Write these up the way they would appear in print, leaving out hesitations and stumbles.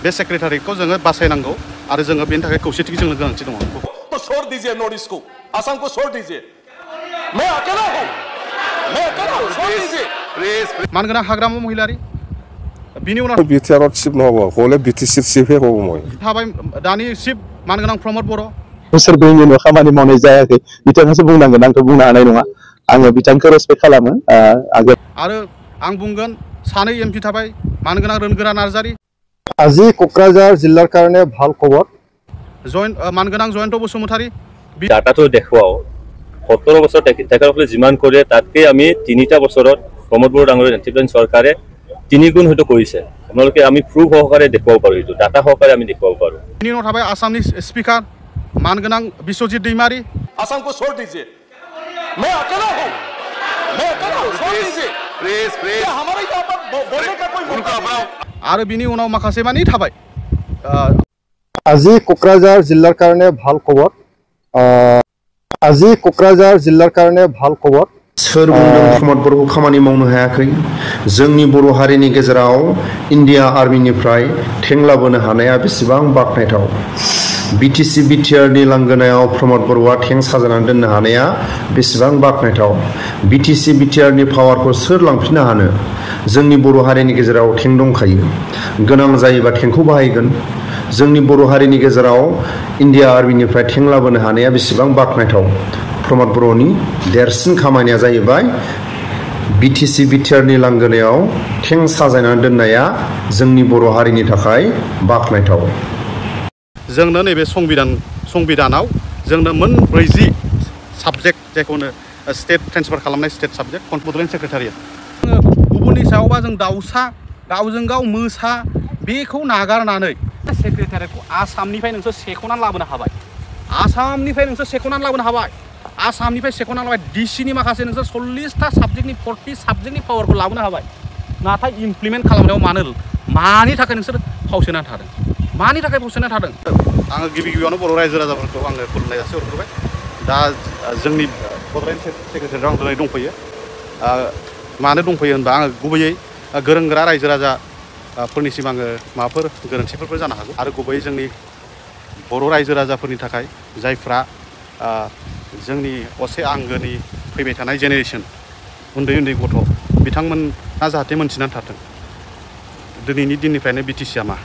बे सेक्रेटारिखौ जोङो बासायनांगौ आरो जोङो बेनि थाखाय खौसेथि जोंनो गोनांथि दङ। तो छोड़ दीजिए नॉर्थ ईस्ट को, आसाम को छोड़ दीजिए। मैं अकेला हूं, छोड़ दीजिए। मानगोनां हाग्रामा महिलारि बिनि उनाव बिटिआर चिफ नङाबा हले बिटिसि चिफ हेबो मय थाबाय दानि चिफ मानगोनां प्रमद बर' सोरबेनि खामानि मावनाय जायाखै बिथाङासो बुंनांगोन, आंथ' बुंनो हानाय नङा। आङो बिथांखौ रेसपेक्ट खालामो। आरो आं बुंगोन सानै एमपि थाबाय मानगोनां रोनगोरा नार्जारि। আজি কোকৰাঝাৰ জিলাৰ কাৰণে ভাল খবৰ। মানগোনাং জয়ন্ত বসুমতাৰী ডাটাটো দেখুৱাও 17 বছৰ তেখেতসকলে যিমান কৰে তাতকৈ আমি 3টা বছৰত প্ৰমোদ বড়ো ডাঙৰীয়া নেতৃত্বাধীন চৰকাৰে 3 গুণ হয়তো কৰিছে। আপোনালোকে আমি প্ৰুফ সহকাৰে দেখুৱাব পাৰোঁ, এইটো ডাটা সহকাৰে আমি দেখুৱাব পাৰোঁ। बिनि उनाव थाबाय आसामनि स्पिकार मानगोनां बिश्वजित दैमारी। आसाम को छोड़ दीजिए। मैं अकेला हूं, छोड़ दीजिए। प्लीज हमारे यहाँ पर बोलने का कोई मौका नहीं। आरो बिनि उनाव माखासे मानि थाबाय আজি কোকৰাঝাৰ জিলাৰ কাৰণে ভাল খবৰ। আজি কোকৰাঝাৰ জিলাৰ কাৰণে ভাল খবৰ। सोर बुंदों प्रमोद बर'खौ खामानि मावनो हायाखै? जोंनि बर' हारिनि गेजेराव इन्डिया आर्मिनिफ्राय थें लाबोनो हानाया बेसेबां बाखनायथाव। बिटिसि बिटिआरनि लांगोनायाव प्रमोद बर'आ थें साजायनानै दोननो हानाया बेसेबां बाखनायथाव। बिटिसि बिटिआरनि पावारखौ सोर लांफिननो हानो? जोंनि बर' हारिनि गेजेराव थें दंखायो, गोनां जायोबा थेंखौ बाहायगोन। जोंनि बर' हारिनि गेजेराव इन्डिया आर्मिनिफ्राय थें लाबोनो हानाया बेसेबां बाखनायथाव। प्रमोद बर'नि देरसिन खामानिया जाहैबाय बिटिसि बिटिआरनि लांगोनायाव थें साजायनानै दोननाया जोंनि बर' हारिनि थाखाय बाखनायथाव। जोंनो नैबे संबिधानाव जोंनो मोन 40 साबजेक्ट जायखौनो स्टेट ट्रेन्सफार खालामनाय स्टेट साबजेक्ट बड'लेण्ड सेक्रेटारियेट। गुबुननि सायावबा जों दाउसा गावजों गाव मोसा बेखौ नागारनानै सेक्रेटारियेटखौ आसामनिफ्राय नोंसोर सेख'नानै लाबोनो हाबाय। आसामनिफ्राय नोंसोर सेख'नानै लाबोनो हाबाय। आसामनिफ्राय सेख'नानै लाबाय। डिसिनि माखासे नोंसोर 40टा साबजेक्टनि 40 साबजेक्टनि पावारखौ लाबोनो हाबाय। नाथाय इमप्लिमेन्ट खालामनायाव मानि थाखाय नोंसोर फावसायनानै थादों? मानि थाखाय फावसायनानै थादों? आङो गिबियावनो बर' रायजो राजाफोरखौ आङो खुलुमनाय जासि हरग्रोबाय। दा जोंनि बड'लेण्ड सेक्रेटारियाव आं दिनै दंफैयो। मानो दंफैयो होनबा आङो गुबैयै गोरों गोरा रायजो राजाफोरनिसिम आङो माबाफोर गोरोन्थिफोरबो जानो हागौ आरो गुबैयै जोंनि बर' रायजो राजाफोरनि थाखाय जायफ्रा जोंनि असे आंगोनि फैबाय थानाय जेनेरेसन उन्दै उन्दै गथ' बिथांमोना जाहाथे मोनथिनानै थाथों दिनैनि दिननिफ्रायनो बिटिसिआ मा।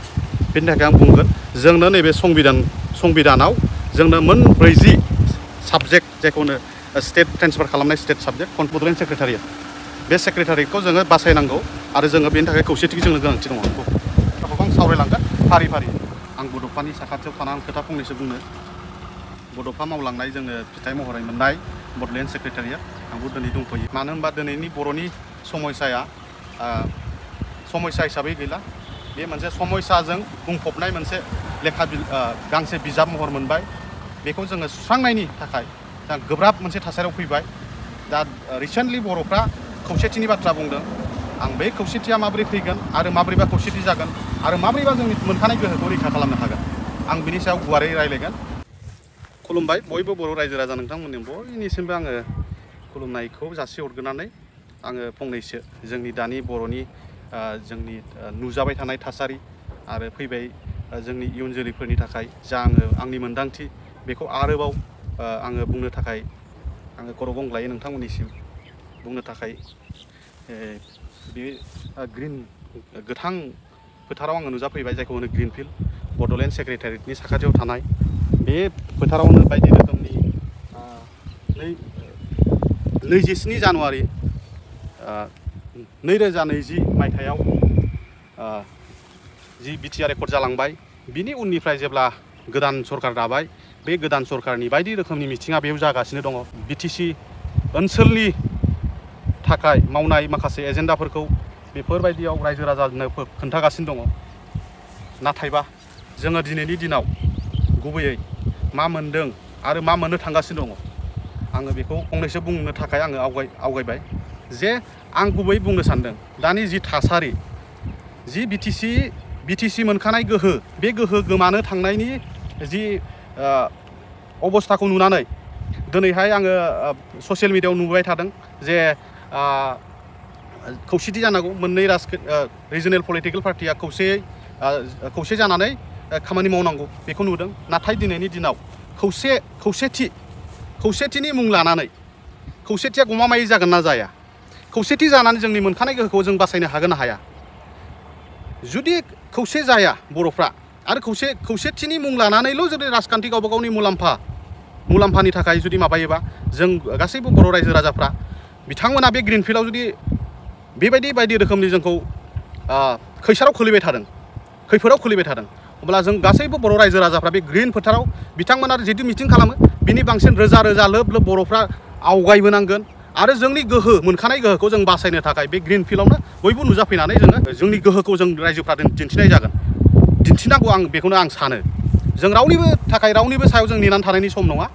बेनि थाखाय आं बुंगोन जोंनो नैबे संबिधानाव जोंनो मोन 40 साबजेक्ट जायखौनो स्टेट ट्रेन्सफार खालामनाय स्टेट साबजेक्ट बड'लेण्ड सेक्रेटारियेट। बे सेक्रेटारिखौ जोङो बासायनांगौ आरो जोङो बेनि थाखाय खौसेथि जोंनो गोनांथि दङ। गोबां सावरायलांगोन फारि फारि। आं बड'फानि साखाथियाव थानानै खोथा फंनैसो बुंनो। बड'फा मावलांनाय जोङो फिथाइ महरै मोननाय बड'लेण्ड सेक्रेटारियेट आंबो दिनै दंफैयो। मानो होनबा दिनैनि बर'नि समस्याया समस्या हिसाबै गैला। बे मोनसे समस्याजों बुंफबनाय मोनसे गांसे बिजाब महर मोनबाय। बेखौ जोङो सुस्रांनायनि थाखाय दा गोब्राब मोनसे थासारियाव फैबाय। दा रिसेन्टलि बर'फ्रा खौसेथिनि बाथ्रा बुंदों। आं बे खौसेथिया माबोरै फैगोन आरो माबोरैबा खौसेथि जागोन आरो माबोरैबा जोंनि मोनखानाय गोहोखौ रैखा खालामनो हागोन आं बिनि सायाव गुवारै रायज्लायगोन। खुलुमबाय बयबो बर' रायजो राजा नोंथांमोननि बयनिसिमबो आङो खुलुमनायखौ जासिहरग्रोनानै आङो फंनैसो जोंनि दानि बर'नि जोंनि नुजाबाय थानाय थासारि आरो फैबाय जोंनि इयुन जोलैफोरनि थाखाय जा आंनि मोन्दांथि बेखौ आरोबाव आङो बुंनो थाखाय आङो खर' गंग्लायो नोंथांमोननिसिम बुंनो थाखाय। बे गोथां फोथाराव आङो नुजाफैबाय जायखौ होनो ग्रिन फिल्ड बड'लेण्ड सेक्रेटारियेटनि साखाथियाव थानाय बे फोथारावनो बायदि रोखोमनि 27 जानुवारि 2020 मायथाइयाव जि बिटिआर रेकर्ड जालांबाय बिनि उननिफ्राय जेब्ला गोदान सरकार दाबाय बे गोदान सरकारनि बायदि रोखोमनि मिथिङा बेयाव जागासिनो दङ। बिटिसि ओनसोलनि थाखाय मावनाय माखासे एजेन्डाफोरखौ बेफोरबायदियाव रायजो राजानो खोन्थागासिनो दङ। नाथायबा जोङो दिनैनि दिनाव गुबैयै मा मोनदों आरो मा मोननो थांगासिनो दङ आङो बेखौ फंनैसो बुंनो थाखाय आङो आवगायबाय जे आं गुबै बुंनो सानदों दानि जि थासारि जि बिटिसि मोनखानाय गोहो बे गोहो गोमानो थांनायनि जि अबस्थाखौ नुनानै दिनैहाय आङो ससियेल मिडियायाव नुबाय थादों जे खौसेथि जानांगौ मोननै रिजनेल पलिटिकेल पार्टिया खौसेयै खौसे जानानै खामानि मावनांगौ बेखौ नुदों। नाथाय दिनैनि दिनाव खौसेथिनि मुं लानानै खौसेथिया गमामायै जागोन ना जाया, खौसेथि जानानै जोंनि मोनखानाय गोहोखौ जों बासायनो हागोन ना हाया। जुदि खौसे जाया बर'फ्रा आरो खौसेथिनि मुं लानानैल' जुदि राजखान्थि गावबा गावनि मुलाम्फानि थाखाय जुदि माबायोबा जों गासैबो बर' रायजो राजाफ्रा बिथांमोना बे ग्रिन फिल्डआव जुदि बेबायदि बायदि रोखोमनि जोंखौ खैफोदाव खोलैबाय थादों अब्ला जों गासैबो बर' रायजो राजाफ्रा बे ग्रिन फोथाराव बिथांमोना जितु मिटिं खालामो बिनि बांसिन रोजा रोजा लोब लोब बर'फ्रा आवगायबोनांगोन आरो जोंनि मोनखानाय गोहोखौ जों बासायनो थाखाय बे ग्रिन फिल्डआवनो बयबो नुजाफैनानै जोंनि गोहोखौ जों रायजोफ्रा दिन्थिनांगौ बेखौनो आं सानो। जों रावनिबो सायाव जों नेनानै थानायनि सम नङा।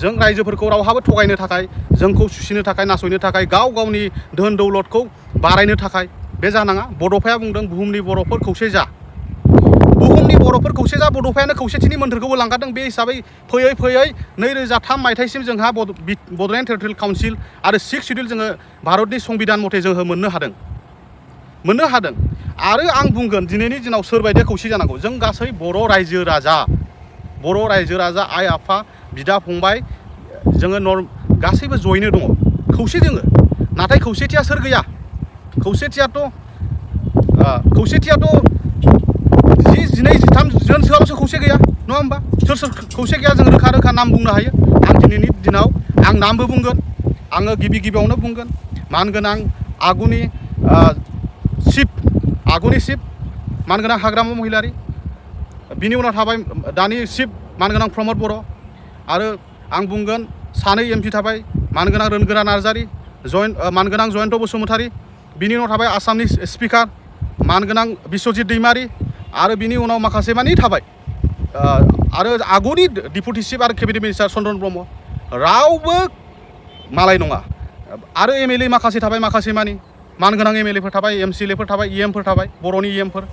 जों रायजोफोरखौ रावहाबो थगायनो थाखाय, जोंखौ सुसिनो थाखाय, नासयनो थाखाय, गाव गावनि धोन दौलतखौ बारायनो थाखाय बे जानाङा। बड'फाया बुंदों बुहुमनि बर'फोर खौसे जा। बुहुमनि बर'फोर खौसे जा, बड'फायानो खौसेथिनि मोन्थोरखौबो लांगारदों। बे हिसाबै फैयै 2003 मायथाइसिम जोंहा बड'लेण्ड टेरिटरियेल काउन्सिल आरो 6 सिडिउल जोङो भारतनि संबिधान मथे जोङो मोननो हादों। आरो आं बुंगोन दिनैनि दिनाव सोरबायदिया खौसे जानांगौ। जों गासै बर' रायजो राजा आइ आफा बिदा फंबाय जोङो गासैबो जयैनो दङ, खौसे जोङो। नाथाय खौसेथिया सोर गैया? खौसेथियाथ' 12, 13 जनसोआल'सो खौसे गैया नङा होमबा? सोर खौसे गैया जों रोखा नाम बुंनो हायो। आं दिनैनि दिनाव आं नामबो बुंगोन। आङो गिबियावनो बुंगोन मानगोनां आगुनि चिफ मानगोनां हाग्रामा महिलारि, बिनि उनाव थाबाय दानि चिफ मानगोनां प्रमद बर', आरो आं बुंगोन सानै MP थाबाय मानगोनां रोनगोरा नार्जारि, मानगोनां जयन्त बसुमतारी, बिनि उनाव थाबाय आसामनि स्पिकार मानगोनां बिस्वजित दैमारि, आरो बिनि उनाव माखासे मानि थाबाय आरो आगुनि डिपुटि चिफ आरो केबिनेट मिनिस्टार चन्द्रन ब्रह्म, रावबो मालाय नङा। आरो MLA माखासे थाबाय, माखासे मानि मानगोनां MLAफोर थाबाय, MCLAफोर थाबाय, EMफोर थाबाय, बर'नि EMफोर।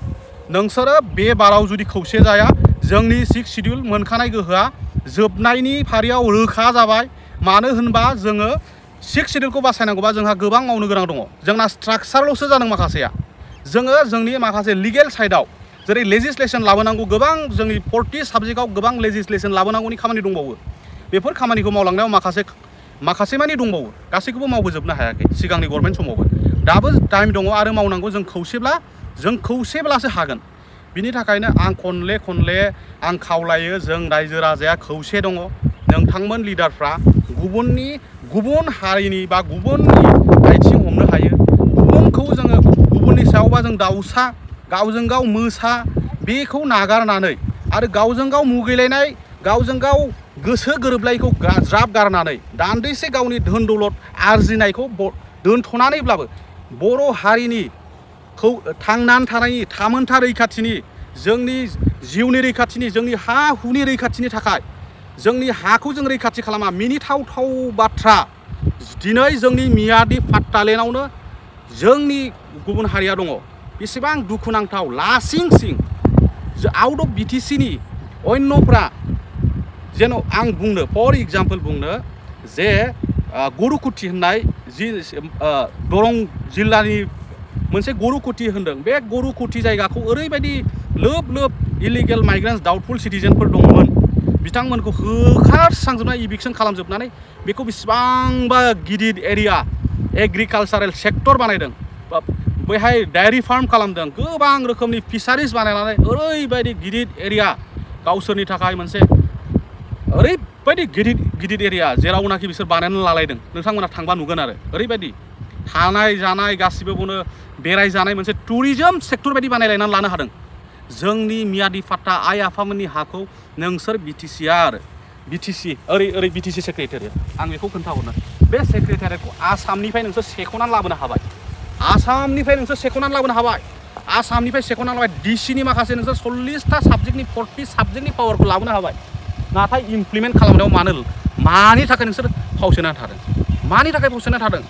नोंसोरो बे बाराव जुदि खौसे जाया जोंनि 6 सिडिउल मोनखानाय गोहोआ जोबनायनि फारियाव रोखा जाबाय। मानो होनबा जोङो 6 सिडिउलखौ बासायनांगौबा जोंहा गोबां मावनो गोनां दङ। जोंना स्ट्राक्चारल'सो जादों माखासेया। जोङो जोंनि माखासे लिगेल साइडआव जेरै लेजिस्लेसन लाबोनांगौ, गोबां जोंनि 40 साबजेक्टआव गोबां लेजिस्लेसन लाबोनांगौनि खामानि दंबावो। बेफोर खामानिखौ मावलांनायाव माखासे मानि दंबावो, गासैखौबो मावबोजोबनो हायाखै सिगांनि गभर्नमेन्ट समावबो। दाबो टाइम दङ आरो मावनांगौ। जों खौसेब्लासो हागोन। बिनि थाखायनो आं खनले आं खावलायो, जों रायजो राजाया खौसे दङ। नोंथांमोन लिडारफ्रा गुबुन हारिनि बा गुबुननि आथिं हमनो हायो। गुबुननि सायावबा जों दाउसा, गावजों गाव मोसा, बेखौ नागारनानै आरो गावजों गाव मुगैलायनाय, गावजों गाव गोसो गोरोबलायखौ ज्राब गारनानै दान्दिसे गावनि धोन दौलत आरजिनायखौ दोनथ'नानैब्लाबो बर' हारिनि थांनानै थानायनि, थामोनथा रैखाथिनि, जोंनि जिउनि रैखाथिनि, जोंनि हा हुनि रैखाथिनि थाखाय जोंनि हाखौ जों रैखाथि खालामा। मिनिथाव बाथ्रा, दिनै जोंनि मियादि पाट्टालेण्डआवनो जोंनि गुबुन हारिया दङ। बेसेबां दुखुनांथाव। लासिं सिं आउट अफ BTCनि अन्यफ्रा जेन' आं बुंनो फर एग्जाम्पल बुंनो जे गरुकुटि होननाय दरं जिल्लानि मोनसे गरुकुटि होनदों। बे गरुकुटि जायगाखौ ओरैबायदि लोब इलिगेल माइग्रेन्टस डाउटफुल सिटिजेनफोर दंमोन, बिथांमोनखौ होखारस्रांजोबनानै इभिक्सन खालामजोबनानै बेखौ बेसेबांबा गिदिर एरिया एग्रिकालसारेल सेक्टर बानायदों। बैहाय डायरी फार्म खालामदों, गोबां रोखोमनि फिसारिस बानायनानै ओरैबायदि गिदिर एरिया गावसोरनि थाखाय मोनसे ओरैबायदि गिदिर एरिया जेरावनाखि बिसोर बानायनानै लालायदों। नोंथांमोना थांबा नुगोन आरो ओरैबायदि थानाय जानाय गासिबो बावनो बेरायजानाय मोनसे टुरिजम सेक्टर बायदि बानायलायनानै लानो हादों। जोंनि मियादि पाट्टा आइ आफामोननि हाखौ नोंसोर BTC ओरै BTC सेक्रेटारियेट, आं बेखौ खोन्थाहरनो, बे सेक्रेटारियेटखौ आसामनिफ्राय नोंसोर सेख'नानै लाबोनो हाबाय। आसामनिफ्राय सेख'नानै लाबाय। DCनि माखासे नोंसोर 40टा साबजेक्टनि 40 साबजेक्टनि पावारखौ लाबोनो हाबाय। नाथाय इमप्लिमेन्ट खालामनायाव मानि थाखाय नोंसोर फावसायनानै थादों?